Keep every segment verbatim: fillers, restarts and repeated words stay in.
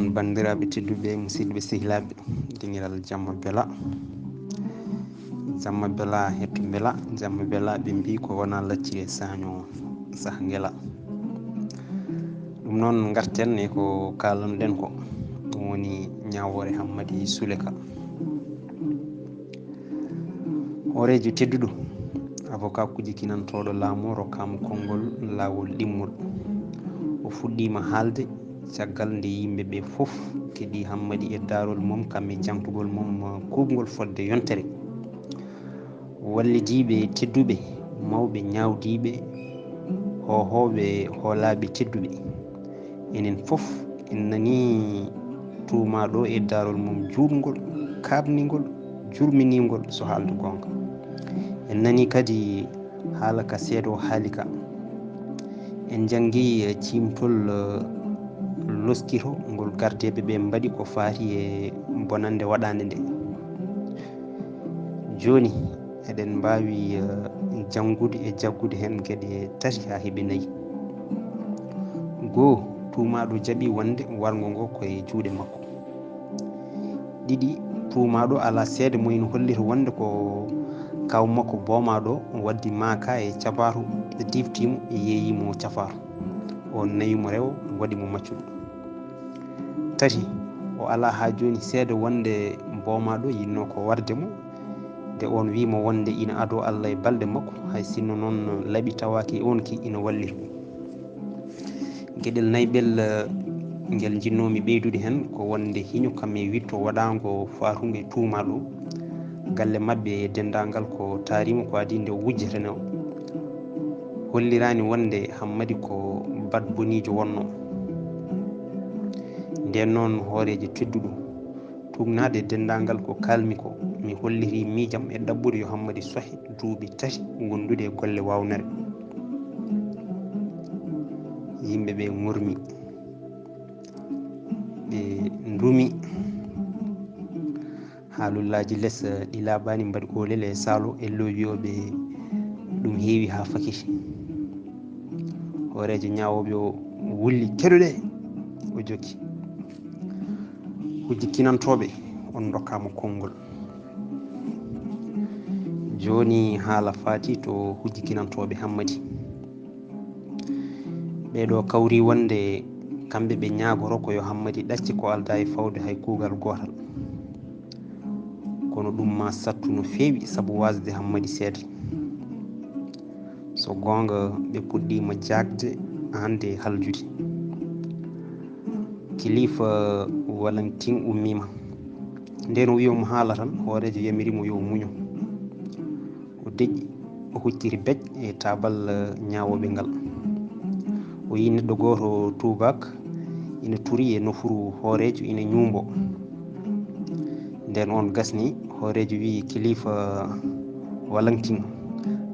Banndiraaɓe tedduɓe, musidɓe sehilaaɓe, dingiral jamma bela. Jamma bela, hetto bela, jamma bela, ɓe mbii ko wona lacciri e saaño saha ngela. Ɗum noon, ngarten e ko kaalanɗen ko, ɗum woni ñaawoore Hammadi Suleka. Hooreejo tedduɗo, avocat kujikinantooɗo laamu, rokkaama konngol laawol ɗimmol. O fuɗɗiima haalde caggal nde yimɓe ɓe fof keɗii Hammadi e daarol mum, kam e jaŋtugol mum kuuɓngol fodde yontere. Wallidiiɓe tedduɓe, mawɓe ñaawdiiɓe, hoohooɓe hoolaaɓe tedduɓe, enen fof en nanii tuumaaɗo e daarol mum juutngol, kaaɓningol, jurminingol, so haalde goonga. En nanii kadi haala ka seedo haali ka. En njanngi, eh, ciimtol, eh, loskito ngol gardeeɓe ɓe mbaɗi ko faati e bonannde waɗaande nde. Jooni, eɗen mbaawi, eh, janngude e jaggude heen geɗe tati haa heɓe nayi. Goo, tuumaaɗo jaɓi wonde warngo ngo ko e juuɗe makko. Ɗiɗi, tuumaaɗo alaa seede mo ina hollira wonde ko kaaw makko boomaaɗo waddi maaka e cafaatu, ɓe diftii mo, yeeyii mo cafaatu. O nawi mo rewo, waɗi mo maccuɗo. Tati, o alaa haa jooni seede wonde boomaaɗo yinnoo ko warde mo, nde oon wii mo wonde ina adoo Allah e balɗe makko, hay sinno noon laɓi tawaaki e oon ki ina wallira ɗum. Geɗel nayaɓel, eh, ngel njinnoomi ɓeydude heen ko wonde hiño kam e witto waɗaango faatungo e tuumaaɗo, galle maɓɓe e denndaangal ko taariima ko adii nde wujjata ne o. Holliraani wonde Hammadi ko bat boniijo wonnoo. Ndeen noon, hooreejo tedduɗo, tuugnaade e denndaangal ko kaalmi ko, mi hollirii miijam e ɗaɓɓude yo Hammadi sohe duuɓi tati wondude e golle waawnere. Yimɓe ɓe ŋormi, ɓe ndumi. Haalullaaji les, eh, ɗi laaɓaani mbaɗi oolel e saalo e lowi o ɓe ɗum heewi haa fakiti. Hooreejo ñaawooɓe o wulli keɗuɗe, o jokki. Hujjikinantooɓe on ndokkaama konngol. Jooni haala faati to hujjikinantooɓe Hammadi. Ɓee ɗoo kawri wonde kamɓe ɓe ñaagoto ko yo Hammadi ɗacce ko aldaa e fawde hay kuugal gootal. Kono ɗum maa sattu no feewi sabu waasde Hammadi seede. So goonga, ɓe puɗɗiima jaagde hannde e haljude. Kilifa Walantin ummiima. Ndeen o wii omo haala tan, hooreejo yamiri mo yo o muño. O deƴƴi, o hucciti bec e taabal, eh, ñaawooɓe ngal. O yii neɗɗo gooto tuubaak ina turi e nofuru hooreejo ina ñuumbo. Ndeen oon gasni, hooreejo wii kilifa Walantin,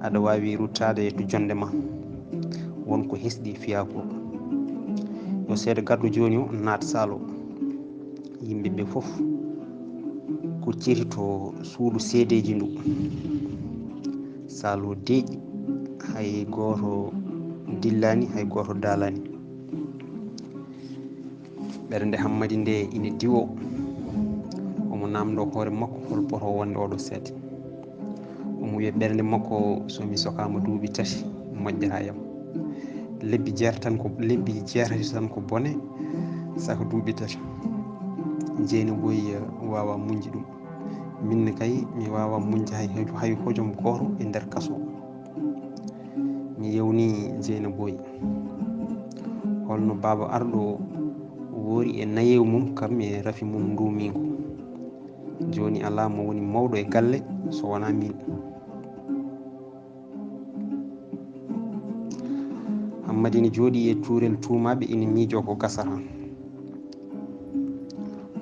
aɗa waawi ruttaade to jonnde ma. Won ko hesɗi fiyaa ko. Yo seedo garɗo jooni o naat saalo. Yimɓe ɓe fof kucciti to suudu seedeeji ndu. Saalo deeƴi, hay gooto dillaani, hay gooto daalaani. Ɓernde Hammadi nde ina diwoo. Omo naamndoo hoore makko hol poto wonde oɗo seede. Omo wiya ɓernde makko, so mi sokaama duuɓi tati, moƴƴataa yam. Lebbi jeetati tan ko, lebbi jeetati tan ko bone, saka duuɓi tati. Jeeni Boy, eh, waawaa muñde ɗum. Min ne kay, mi waawaa muñde hay, hay, hay hojom gooto e nder kaso. Mi yewnii Jeeni Boy. Holno baaba arɗo woori e nayeewu mum, kam e rafi mum nduumiingu. Jooni alaa mo woni mawɗo e galle so wonaa miin. Hammadi ina jooɗii e cuurel tuumaaɓe ina miijoo ko gasata.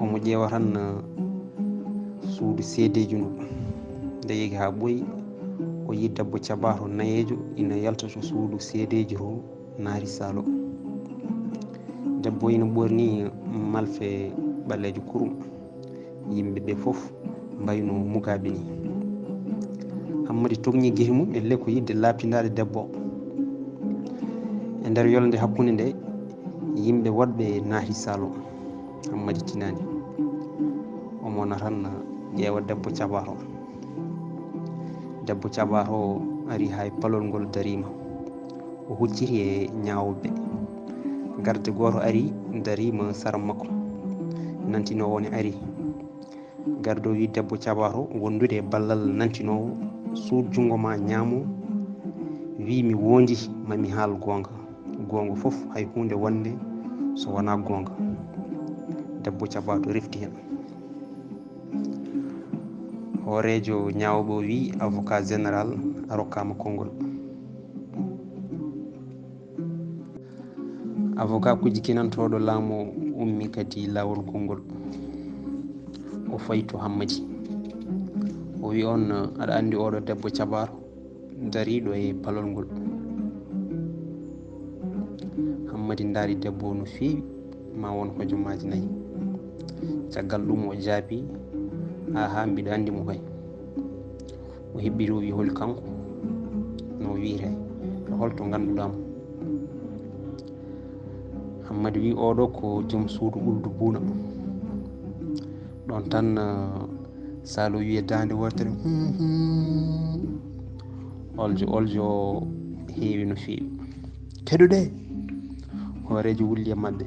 Omo ƴeewa tan, eh, suudu seedeeji ndu. Nde yehi haa ɓooyi, o yii debbo cabaato nayeejo ina yalta to suudu seedeeji to naati saalo. Debbo ina ɓorni malfe ɓaleejo kurum. Yimɓe ɓe fof mbayno mugaaɓe ni. Hammadi tokni gite mum e lekko yidde laaɓtindaade debbo. E nder yolnde hakkunde nde, yimɓe woɗɓe naati saalo. Hammadi tinaani. Omo wona tan ƴeewa debbo caɓaato. Debbo caɓaato o ari haa e palol ngol dariima. O hucciti e ñaawooɓe. Garde gooto ari dariima sara makko. Nantinoowo ne ari. Garde o wi debbo caɓaato wondude e ballal nantinoowo, suut junngo ma ñaamo, wi mi wondi ma mi haal goonga. Goonga fof hay huunde wonde so wonaa goonga. Debbo caɓaato refti heen. Hooreejo ñaawooɓe o wi avocat général a rokkaama konngol. Avocat kujji kinantooɗo laamu ummi kadi laawol konngol. O fayi to Hammadi. O wi on aɗa anndi oɗo debbo caɓaato dariiɗo e palol ngol. Hammadi ndaari debbo o no feewi, ma won hojomaaji nayi. Caggal ɗum o jaabi, aha, mbiɗa anndi mo kay. O heɓɓiri o wi holi kanko, no wiyre, e holto ngannduɗaa mo? Hammadi wi oɗo ko joom suudu uldu buuna. Ɗon tan uh, salo wiye daande wootere, hmm, hmm. Oljo oljo heewi no feewi. Keɗuɗe. Hooreejo wulli e maɓɓe.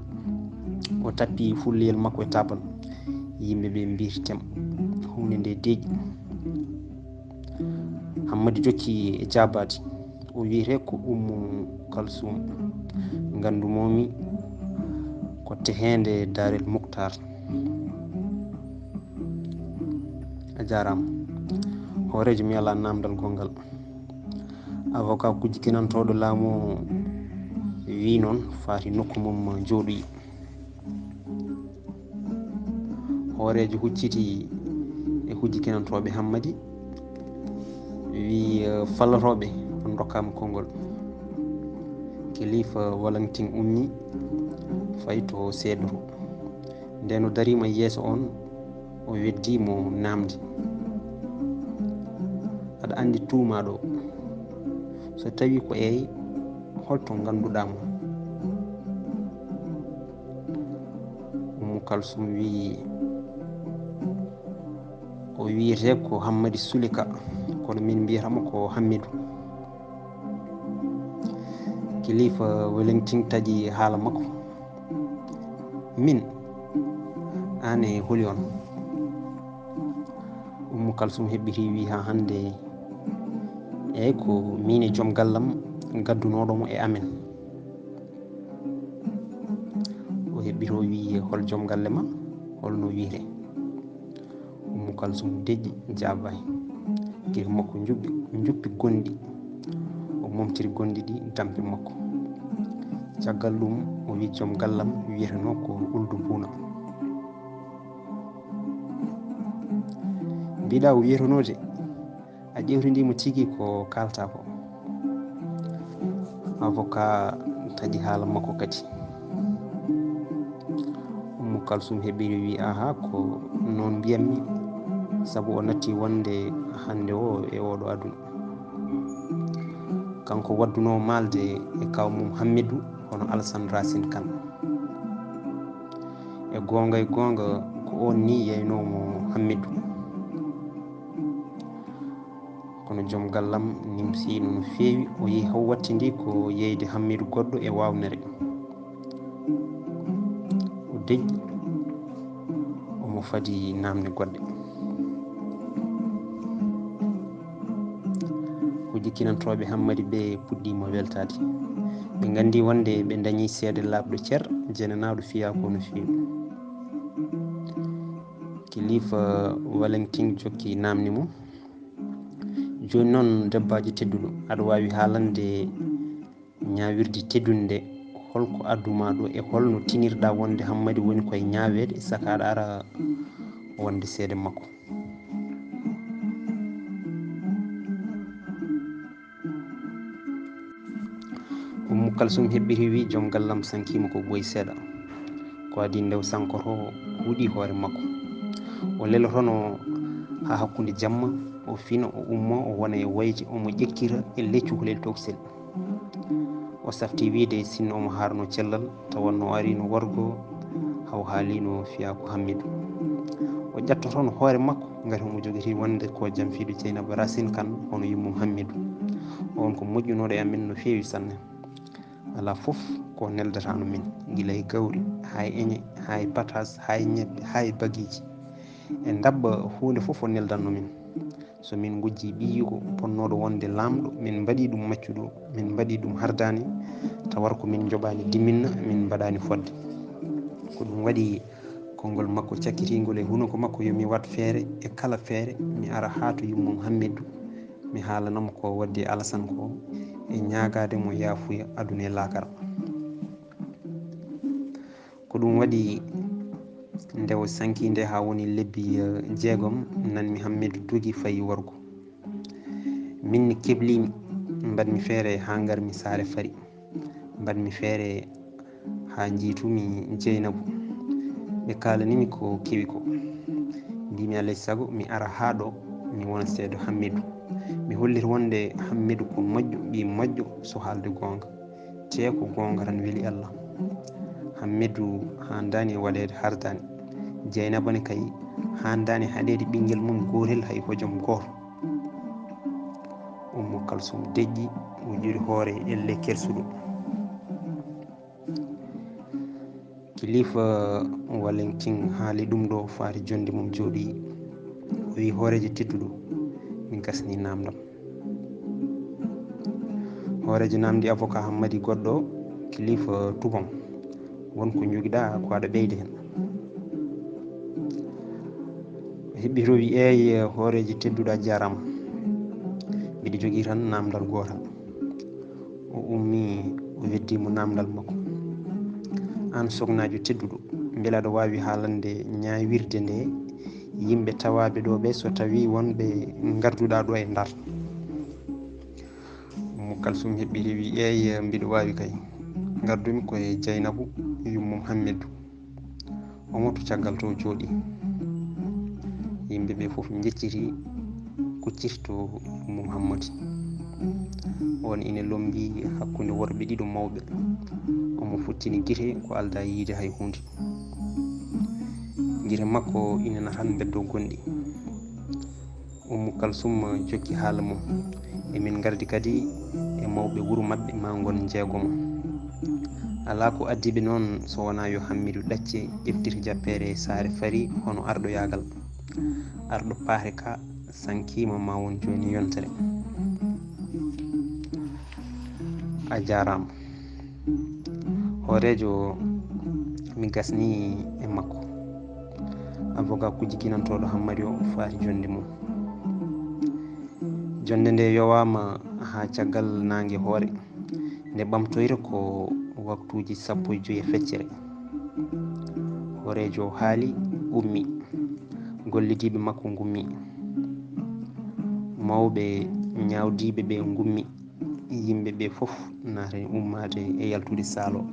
O tappi fulliyel makko e taabal. Yimɓe ɓe mbirtem. Huunde nde deeƴi. Hammadi jokki e jaabaade. O wiyetee ko Ummu Kalsum. Nganndu moomi ko teheende Daarel Muktar. A jaaraama. Hooreejo mi alaa naamndal gonngal. Avocat kujji kinantooɗo laamu o wi noon faati nokku mum jooɗoyi. Hooreejo hucciti e kujji kinantooɓe Hammadi wi eh, fallotooɓe on ndokkaama konngol. Kilifa Walantin ummi fayi to seedoto. Nde no dariima yeeso on o weddi mo naamde. Aɗa anndi tuumaaɗo so tawi ko eey holto ngannduɗaa mo? Ummu Kalsum wii o wiyetee ko Hammadi Sulika kono min mbiyata mo ko Hammidu. Kilifa Welentin taƴi haala makko. Min? Aan e holi on? Ummu Kalsum heɓɓiti wii haa hannde eey ko miin e joom gallam gaddunooɗo mo e amen. O heɓɓiti o wii hol joom galle ma holno wiyetee? Ummu Kalsum deƴƴi jaabaani. Gite makko njuppi njuppi gonɗi. O momtiri gonɗi ɗi dampe makko. Caggal ɗum o wii joom gallam wiyetenoo ko Uldu Buuna. Mbiɗa o wiyetenoo de. A ƴeewtindii mo tigi ko kaaltaa ko. Avocat taƴi haala makko kadi. Ummu Kalsum heɓɓiti wii aha ko noon mbiyatmi sabu o natti wonde hannde o e ooɗo aduna. Kanko waddunoo maalde e kaaw mum Hammidu hono Alsan Rasin Kan. E goonga e goonga ko oon nii yeeynoo mo Hammidu. Kono joom gallam nimsiino no feewi, o yehi haw wattindii ko yeeyde Hammidu goɗɗo e waawnere. O deƴƴi, omo fadi naamne goɗɗe. Kujji kinantooɓe Hammadi ɓe puɗɗiima weltaade. Ɓe nganndii wonde ɓe ndañii seede laaɓɗo cer, jeenanaaɗo fiyaako no feewi. Kilifa Walentin jokki naamni mo. Jooni noon debbaajo tedduɗo, aɗa waawi haalande ñaawirdi teddunde holko addu ma ɗo e holno tinirɗaa wonde Hammadi woni koye ñaaweede saka aɗa ara wonde seede makko? Ummu Kalsum heɓɓiti wii joom gallam sankiima ko ɓooyi seeɗa. Ko adii nde o sankotoo huuɗi hoore makko. O lelotono haa hakkunde jamma, o fina, o ummo, o wona e wayde, omo ƴekkita e leccu ko leli toksel. O safti wiide sinno omo haarno cellal, tawanno o ariino wargo Haw haalino fiyaku Hammidu. O ƴattotono hoore makko, ngati omo jogiti wonde ko jamfiiɗo Jeynaba Racine Kane, hono yummum Hammidu. O won ko moƴƴunooɗo e amen no feewi sanne. Alaa fof ko neldatano min, gila e gawri, haa e eñe, haa e patas, haa e ñebbe, haa e bagiiji. E ndabba huunde fof o neldanno min. So min ngujjii ɓiyiiko ponnooɗo wonde laamɗo, min mbaɗii ɗum maccuɗo, min mbaɗii ɗum hardaani, tawata ko min njoɓaani diminna, min mbaɗaani fodde. Ko ɗum waɗi konngol makko cakkitiingol e hunuko makko, yo mi waɗ feere e kala feere, mi ara haa to yummum Hammidu, mi haalana mo ko waddi Alasan ko, e ñaagaade mo yaafuya aduna e laakara. Ko ɗum waɗi nde o sanki nde haa woni lebbi, eh, jeegom, nanmi Hammidu dugi fayi wargo. Min mi keblimi, mbaɗmi feere haa ngarmi saare Fari. Mbaɗmi feere haa njiitumi Jeynabu. Ɓe kaalanimi ko kewi ko. Mbimi alay sago mi ara haa ɗo, mi wona seedo Hammidu. Mi hollita wonde Hammidu ko moƴƴo, ɓii moƴƴo, so haalde goonga. Tee ko goonga tan weli Allah. Hammidu haandaani e waɗeede hardaani. Jeynaba ne kay haandaani haɗeede ɓinngel mum gootel hay hojom gooto. Ummu Kalsum deƴƴi, o ƴuri hoore e elle kersuɗo. Kilifa Walentin haali ɗum ɗo faati jonde mum jooɗi. O wi hooreejo tedduɗo, min gasni naamndam. Hooreejo naamndi avocat Hammadi goɗɗo kilifa tubon. Won ko njogiɗa ko aɗa ɓeyda heen. Heɓɓi to wi eey hooreejo tedduɗo a jaaraama. Mbiɗa jogii tan naamndal gootal. O ummi, o weddi mo naamndal makko. Aan soknaajo tedduɗo, mbela aɗa waawi haalande ñaawirde nde yimɓe tawaaɓe ɗo ɓe, so tawii wonɓe ngarduɗa ɗo e Ndar? Ummu Kalsum heɓɓi rewi, eey, mbiɗo waawi kay. Ngardumi ko e Jaynabu, yummum Hammidu. Omo to caggal to jooɗi. Yimɓe ɓe fof njecciti, kucciti to Muhammadi. On ine lombi hakkunde worɓe ɗiɗo mawɓe. Omo futtini gite ko alda yiide hay huunde. Gite makko ine natan beddo gonɗi. Ummu Kalsum jokki haala mum. Emin ngardi kadi e mawɓe wuro maɓɓe, ma ngon jeegomo. Alaa ko addi ɓe noon so wonaa yo Hammidu ɗacce ƴeftita jappeere saare Fari hono arɗoyaagal. Arɗo paare ka sankiima, ma won jooni yontere. A jaaraama. Hooreejo, mi gasni e makko. Avocat kujjiginantooɗo Hammadi o faati jonnde mum. Jonnde nde yowaama haa caggal naange hoore, nde ɓamtoyta ko waktuuji sappo e joy e feccere. Hooreejo haali, ummi. Gollidiiɓe makko ngummi. Mawɓe ñaawdiiɓe ɓe ngummi. Yimɓe ɓe fof naatani ummaade e yaltude saalo.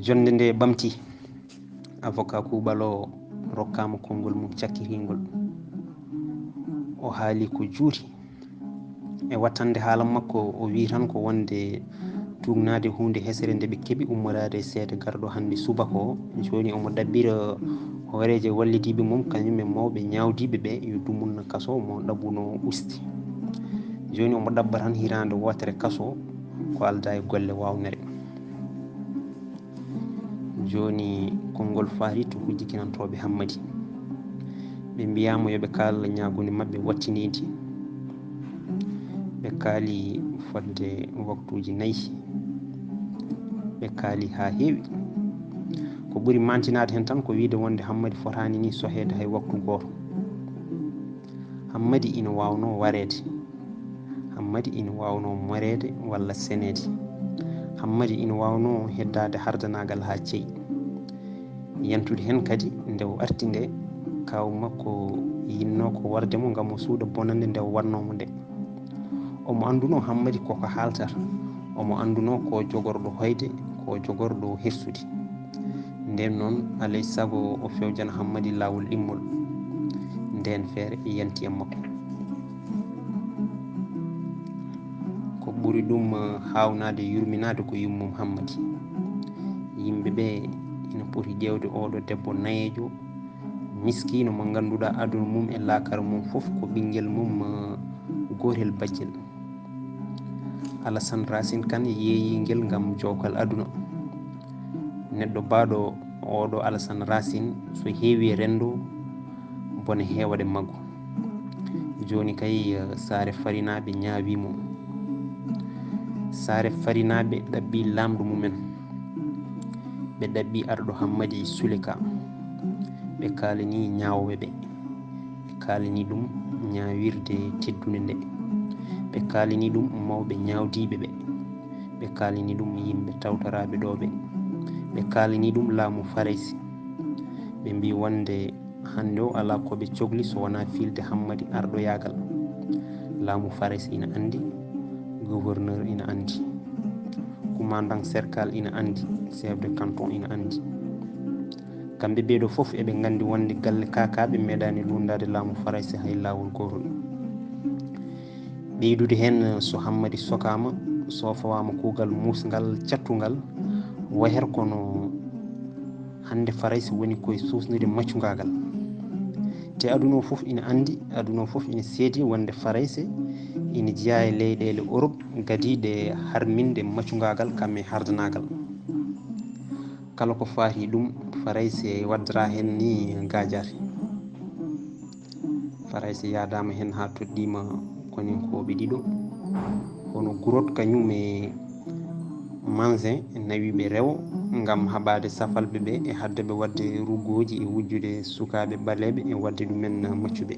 Jonnde nde ɓamti, avocat kuuɓal o rokkaama konngol mum cakkitingol. O haali ko juuti. E wattande haala makko, o wi tan ko wonde tuugnaade huunde hesere nde ɓe keɓi ummoraade e seede garɗo hannde subaka o. Jooni omo ɗaɓɓira hooreejo wallidiiɓe mum, kañum e mawɓe ñaawdiiɓe ɓe, yo dumunna kaso mo ɗaɓɓuno usti. Jooni omo ɗaɓɓa tan hitaande wootere kaso, ko aldaa e golle waawnere. Jooni konngol faati to hujjikinantooɓe Hammadi. Ɓe mbiyaama yo ɓe kaal ñaagunde maɓɓe wattiniindi. Ɓe kaali fodde waktuuji nayi. Ɓe kaali haa heewi. Ko ɓuri maantinaade heen tan ko wiyde wonde Hammadi fotaani ni soheede hay waktu gooto. Hammadi ina waawnoo wareede. Hammadi ina waawnoo moreede walla seneede. Hammadi ina waawnoo heddaade hardanaagal haa ceyi. Yantude heen kadi, nde o arti nde, kaaw makko yinnoo ko warde mo ngam o suuɗa bonannde nde o waɗnoo mo nde. Omo anndunoo Hammadi ko ko haaltata. Omo anndunoo ko jogorɗo hoyde, ko jogorɗo hersude. Ndeen noon, alay sago o fewjana Hammadi laawol ɗimmol. Ndeen feere yanti e makko. Ko ɓuri ɗum haawnaade, yurminaade ko yummum Hammadi. Yimɓe ɓe ina poti ƴeewde oɗo debbo nayeejo, miskiino mo ngannduɗaa aduna mum e laakara mum fof ko ɓinngel mum, eh, gootel bajjel. Alasan Racine Kane yeeyi ngel ngam jookal aduna. Neɗɗo baaɗo oɗo Alasan Racine, so heewi e renndo, bone heewat e maggu. Jooni kay, eh, Saare Farinaaɓe ñaawii mo. Saare Farinaaɓe ɗaɓɓi laamɗo mumen. Ɓe ɗaɓɓi arɗo Hammadi Suleka. Ɓe kaalini ñaawooɓe ɓe. Ɓe kaalini ɗum ñaawirde teddunde nde. Ɓe kaalini ɗum mawɓe ñaawdiiɓe ɓe. Ɓe kaalini ɗum yimɓe tawtoraaɓe ɗo ɓe. Ɓe kaalini ɗum laamu Farayse. Ɓe mbii wonde hannde o alaa ko ɓe cokli so wonaa fiilde Hammadi arɗoyaagal. Laamu Farayse ina anndi, gouverneur ina anndi, commandant cercal ina anndi, chef de canton ina anndi. Kamɓe ɓeeɗo fof eɓe nganndi wonde galle kaakaaɓe meeɗaani lunndaade laamu Farayse hay laawol gootol. Ɓeydude heen, so Hammadi sokaama, so fawaama kuugal muusngal, cattungal, wayata kono hannde Farayse woni koye suusnude maccungaagal. Te aduna o fof ina anndi, aduna o fof ina seedi wonde Farayse ina jeyaa e leyɗeele Europe gadiiɗe harminde maccungaagal kam e hardanaagal. Kala ko faati ɗum, Farayse waddata heen ni gaajaate. Farayse yahdaama heen haa toɗɗiima koninkooɓe ɗiɗo, hono Gurot kañum e Manzin, nawi ɓe rewo ngam haɓaade safalɓe ɓe e haɗde ɓe waɗde ruggooji e wujjude sukaaɓe ɓaleeɓe e waɗde ɗumen maccuɓe.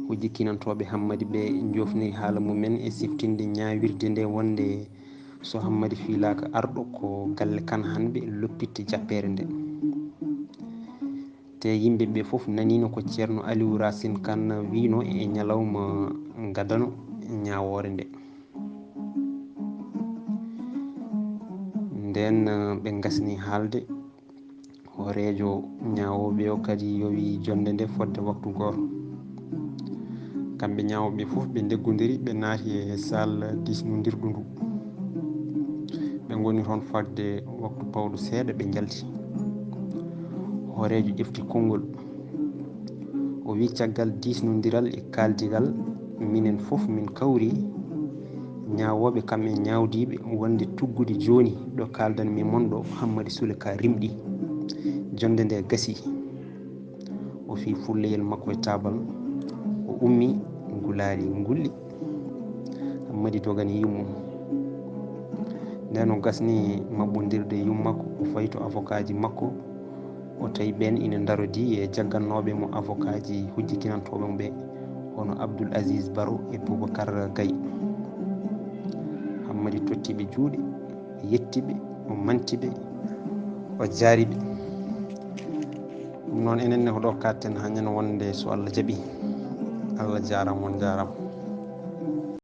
Hujjikinantooɓe Hammadi ɓe njofni haala mumen e siftinde ñaawirde nde wonde so Hammadi fiilaaka arɗo ko galle Kan Hanɓe loppitte jappeere nde. Te yimɓe ɓe fof naniino ko Ceerno Aliou Racine Kane wiino e ñalawma gadano ñaawoore nde. Nden, eh, ɓe ngasni haalde. Hooreejo ñaawooɓe o kadi yowi jonnde nde fodde waktu gooto. Kamɓe ñaawooɓe fof ɓe ndeggondirii, ɓe naati e salle diisnondirdu ndu. Ɓe ngoni toon fodde waktu pawɗo seeɗa, ɓe njalti. Hooreejo ƴefti konngol. O wi, caggal diisnondiral e kaaldigal, minen fof min kawri, ñaawooɓe kam e ñaawdiiɓe, wonde tuggude jooni ɗo kaaldanmi mon ɗo, Hammadi Sule Ka rimɗi. Jonnde nde gasi. O fii fulleyel makko e taabal, o ummi, gulaali ngulli. Hammadi dogani yummum. Nden o gasni maɓɓondirde yummakko, o fayi to avocatji makko, o tawi ɓeen ina ndarodi e jaggannooɓe mo avocatji hujjikinantooɓe mo ɓe, hono Abdoul Aziz Baro e Boubacar Gaye. Hammadi totti ɓe juuɗe, yetti ɓe, o manti ɓe, o jaari ɓe. Ɗum noon, enen ne ko ɗo kaaɗten haa ñande wonde, so Allah jaɓi. Allah jaaraama, on njaaraama.